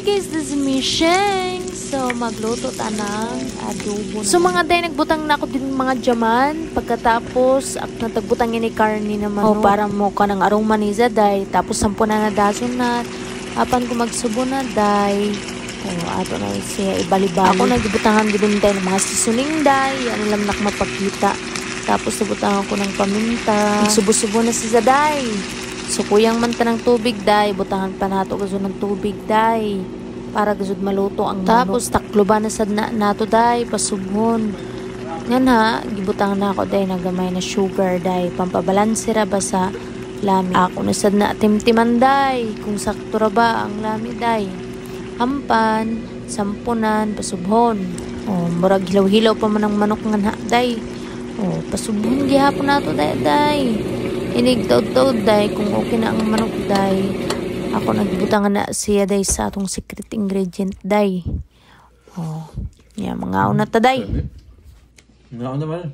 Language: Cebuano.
Hi guys, this is me, Sheng. So, magluto ta ng adobo. So, mga day, nagbutang na ako din mga jaman. Pagkatapos, ak natagbutang ini karne naman. Oh, para mo ka ng aroma ni day. Tapos, sampo na na dason na. Apan ko magsubo na, day. Oh, ato na siya ibali-bali. Ako nagbutangan gid day ng mga seasoning, day. Ano lang nak mapakita. Tapos, nabutangan ko ng paminta. Subo-subo na si Zaday. So, kuyang man ta ng tubig, day. Butangan pa nato gusod ng tubig, day. Para gusod maluto ang manok. Tapos, takloban na sad na nato, day. Pasubhon. Ngan ha, gibutangan na ako, day, na gamay na sugar, day. Pampabalanse ra ba sa lami. Ako na sad na timtiman, day. Kung sakto ra ba ang lami, day. Hampan, sampunan, pasubhon. Oh, murag hilaw-hilaw pa man ang manok ngan ha, day. Oh, pasubhon gihapon nato, day, day. Inig taud-taud, day, kung okay na ang manok, day. Ako nagbutangan na siya, day, sa atong secret ingredient, day. Oh, yeah, mga una ta, day. Nga naman.